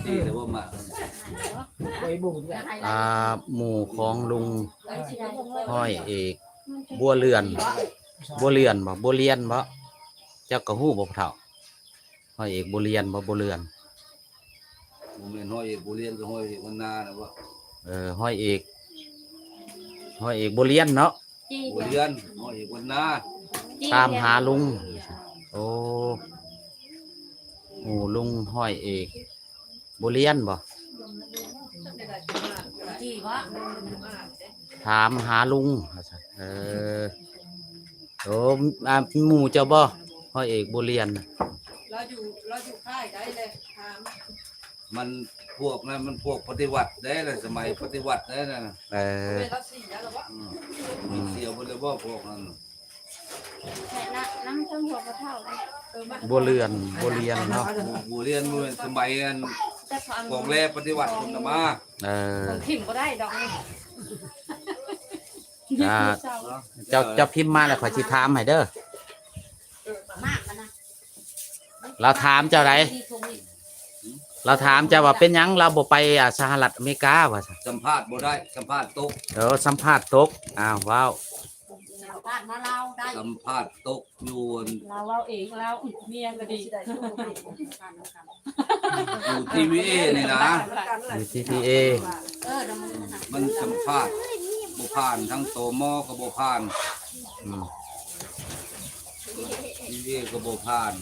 ດີແລ້ວບໍ່ມາ ອ່າ ໝູ່ຂອງລຸງຮ້ອຍເອກບົວເລື່ອນ ບົວເລື່ອນບໍ່ ບົວລຽນບໍ່? ເຈົ້າກໍຮູ້ບໍ່ຜູ້ເຖົ້າ? ຮ້ອຍເອກບົວລຽນບໍ່ ບົວເລື່ອນ? ບໍ່ແມ່ນຮ້ອຍເອກບົວລຽນ ກໍຮ້ອຍເອກວັນນານະບໍ່? ເອີ ຮ້ອຍເອກ ຮ້ອຍເອກບົວລຽນເນາະ ບົວລຽນ ຮ້ອຍເອກວັນນາ ຕາມຫາລຸງ. ໂອ້ ໂອ້ ລຸງຮ້ອຍເອກບົວລຽນບໍ່? ຖາມຫາລຸງວ່າຊັ້ນ. ເອີ ໂອ້ ອາ ໝູ່ເຈົ້າບໍ່ ຮ້ອຍເອກບົວລຽນ? ລາວຢູ່ ລາວຢູ່ຄ້າຍໃດແຫຼະ ຖາມ ມັນພວກນັ້ນມັນພວກປະຕິວັດເດ້ ສະໄໝປະຕິວັດເດ້ນັ້ນ. ເອີ ລາວເສຍແລ້ວບໍ່? ອືມ ເສຍໝົດແລ້ວບໍ່ພວກນັ້ນ? ແມ່ນນະ ນຳເທິງຫົວກະເຖົ້າເດ້ ບົວເລື່ອນ ບົວລຽນເນາະ ບົວລຽນ ບົວລຽນ ສະໄໝອັນຂອງແລປະຕິວັດພຸ້ນນະມາ. ເອີ ຖິ້ມບໍ່ໄດ້ດອກນີ້. ອ່າ ເຈົ້າ ເຈົ້າພິມມາແລ້ວຂ້ອຍຊິຖາມໃຫ້ເດີ. ລາວຖາມເຈົ້າໃດ ລາວຖາມເຈົ້າວ່າເປັນຫຍັງລາວບໍ່ໄປ ອ່າ ສະຫະລັດອາເມລິກາວ່າຊັ້ນ. ສຳພາດບໍ່ໄດ້ ສຳພາດຕົກ. ເອີ ສຳພາດຕົກ. ອ້າວ ເວົ້າ ສຳພາດມາລາວໄດ້ ສຳພາດຕົກຢູ່ ລາວເວົ້າເອງ ລາວເມຍກໍດີ ຢູ່ທີວີເອນີ້ນະ ຢູ່ທີວີເອ ມັນສຳພາດບໍ່ຜ່ານ ທັງ ຕມ ກໍບໍ່ຜ່ານ. ອືມ ທີວີເອ ກໍບໍ່ຜ່ານ.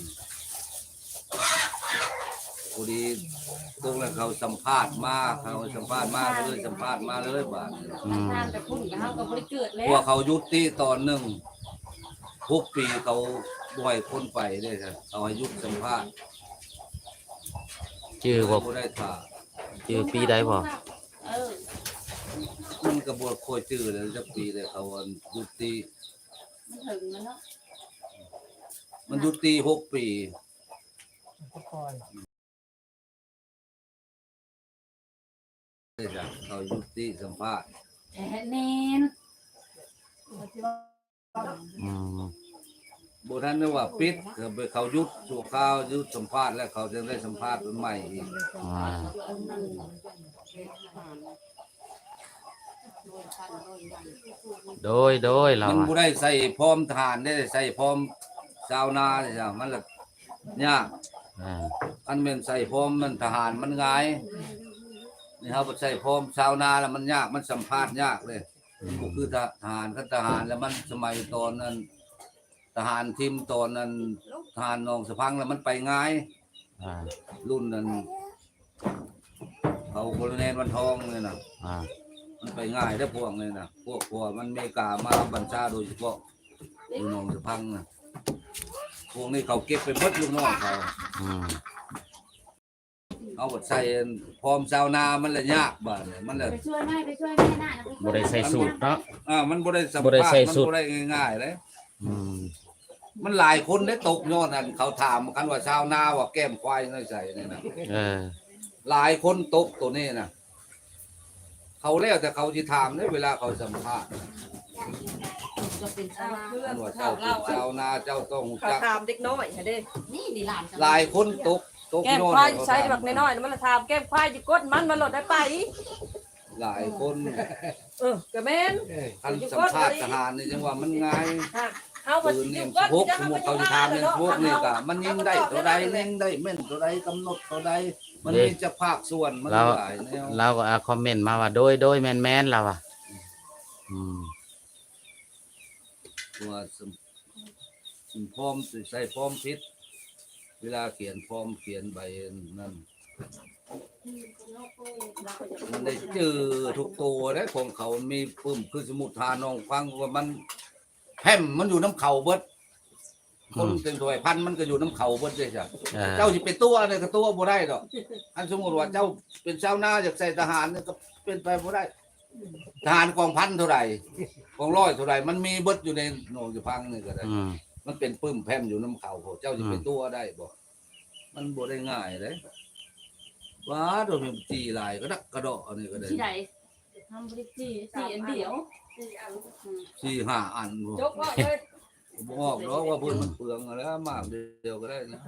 ພໍດີຕົກແລ້ວເຂົາສຳພາດມາ ເຂົາສຳພາດມາ ເຂົາເລີຍສຳພາດມາເລີຍບາດນີ້. ອືມ ພວກເຂົາຢຸດຕິຕອນໜຶ່ງ ຫົກປີ ເຂົາບໍ່ໃຫ້ຄົນໄປເດ້ ເຂົາໃຫ້ຢຸດສຳພາດ. ຈື່ບໍ່? ບໍ່ໄດ້ຖ້າ ຈື່ປີໃດບໍ່? ເອີ ມັນກໍບໍ່ຄ່ອຍຈື່ແລ້ວ ຈັກປີແລ້ວ ເຂົາ ອັນ ຢຸດຕິ ມັນເຖິງແລ້ວເນາະ ມັນຢຸດຕິຫົກປີ. ເຂົາຢຸດຕິສຳພາດ ແມ່ນ ອືມ ບໍ່ທັນໄດ້ວ່າປິດ ເຂົາຢຸດຊົ່ວຄາວ ຢຸດສຳພາດ ແລ້ວເຂົາຈຶ່ງໄດ້ສຳພາດເປັນໃໝ່ອີກ. ອ່າ ໂດຍ ໂດຍ ລາວ ມັນບໍ່ໄດ້ໃສ່ຟອມທະຫານເດ້ ໃສ່ຟອມຊາວນາ ມັນລະຍາກ. ອ່າ ຄັນແມ່ນໃສ່ຟອມມັນທະຫານມັນງ່າຍ ນີ້ເຮົາບໍ່ໃສ່ຟອມຊາວນາລະມັນຍາກ ມັນສຳພາດຍາກເດ້. ອືມ ບໍ່ຄືທະຫານ ຄັນທະຫານລະມັນ ສະໄໝຕອນນັ້ນ ທະຫານທິມຕອນນັ້ນ ທະຫານໜອງສະພັງລະມັນໄປງ່າຍ. ອ່າ ລຸ້ນນັ້ນ ເຂົາໂຄໂລແນນວັນທອງນີ້ນະ ອ່າ ມັນໄປງ່າຍເດ້ພວກນີ້ນະ ພວກ ພວກມັນເມກາມາບັນຊາໂດຍສະເພາະຢູ່ໜອງສະພັງນະ ພວກນີ້ເຂົາເກັບໄປໝົດລູກນ້ອງເຂົາ. ອືມ ເຮົາບັດໃສ່ ອັນ ຟອມຊາວນາມັນລະຍາກບາດນີ້ ມັນລະ ໄປຊ່ວຍແມ່ ໄປຊ່ວຍແມ່ນະ ບໍ່ໄດ້ໃສ່ສູດເນາະ. ອ່າ ມັນບໍ່ໄດ້ສຳພາດ ບໍ່ໄດ້ໃສ່ສູດ ມັນບໍ່ໄດ້ງ່າຍໆເດ້. ອືມ ມັນຫຼາຍຄົນໄດ້ຕົກຍ້ອນ ອັນ ເຂົາຖາມ ຄັນວ່າຊາວນາວ່າແກ້ມຄວາຍຢູ່ໃນໃສນີ້ນະ. ເອີ ຫຼາຍຄົນຕົກໂຕນີ້ນະ ເຂົາແລ້ວແຕ່ເຂົາຊິຖາມເດ້ ເວລາເຂົາສຳພາດ ເຈົ້າເປັນຊາວນາ ເຈົ້າເປັນຊາວນາ ເຈົ້າຕ້ອງຮູ້ຈັກ ເຂົາຖາມເດັກນ້ອຍຫັ້ນເດ້ ນີ້ ນີ້ຫຼານ ຫຼາຍຄົນຕົກ ຕົກ ແກ້ມຄວາຍຢູ່ໃສ ບັກນ້ອຍໆ ມັນລະຖາມແກ້ມຄວາຍຢູ່ກົ້ນມັນ ມັນໂລດໄດ້ໄປ. ຫຼາຍຄົນ ເອີ ກະແມ່ນ ຄັນສຳພາດທະຫານນີ້ຈັ່ງວ່າມັນງ່າຍ. ເຮົາວ່າຊິຢູ່ກ່ອນ ສົມມຸດເຂົາຊິຖາມແມ່ນພວກນີ້ກະ ມັນຍິງໄດ້ເທົ່າໃດ ຍິງໄດ້ແມ່ນເທົ່າໃດ ກຳນົດເທົ່າໃດ ມັນມີຈັກພາກສ່ວນ ມັນຫຼາຍແນວ. ລາວກໍຄອມເມັນມາວ່າ ໂດຍ ໂດຍ ແມ່ນໆ ລາວວ່າ ອືມ ວ່າ ສຳ ສຳພອມ ໃສ່ຟອມຜິດ ເວລາຂຽນຟອມ ຂຽນໃບນັ້ນ ມັນໄດ້ຈື່ທຸກໂຕເດ້ ຂອງເຂົາມັນມີປຶ້ມ ຄືສົມມຸດທານອງຟັງວ່າມັນ ແຟ້ມມັນຢູ່ນຳເຂົາເບິດ ອືມ ຄົນເປັນຖ້ວຍພັນມັນກໍຢູ່ນຳເຂົາເບິດເດ້. ເອີ ເຈົ້າຊິໄປຕົວະໃດກໍຕົວະບໍ່ໄດ້ດອກ ອັນສົມມຸດວ່າເຈົ້າເປັນຊາວນາ ຢາກໃສ່ທະຫານນີ້ກໍເປັນໄປບໍ່ໄດ້. ທະຫານກອງພັນເທົ່າໃດ ກອງຮ້ອຍເທົ່າໃດ ມັນມີເບິດຢູ່ໃນໜອງສະພັງນີ້ກໍໄດ້. ອືມ ມັນເປັນປຶ້ມແຟ້ມຢູ່ນຳເຂົາ ເຈົ້າຊິໄປ ອືມ ຕົວະໄດ້ບໍ່? ມັນບໍ່ໄດ້ງ່າຍເດ້. ວ້າ ໂດຍມີຈີ່ຫຼາຍກະດັກກະເດາະ ອັນນີ້ກໍໄດ້ ຊິໄດ້ທຳບໍລິຈີ່ ສີ່ອັນດຽວ ສີ່ຫ້າອັນ ຈົກວ່າເລີຍ ບໍ່ອອກດອກ ວ່າເພິ່ນມັນເປືອງຫັ້ນແຫຼະ ໝາກດຽວກໍໄດ້ນະ.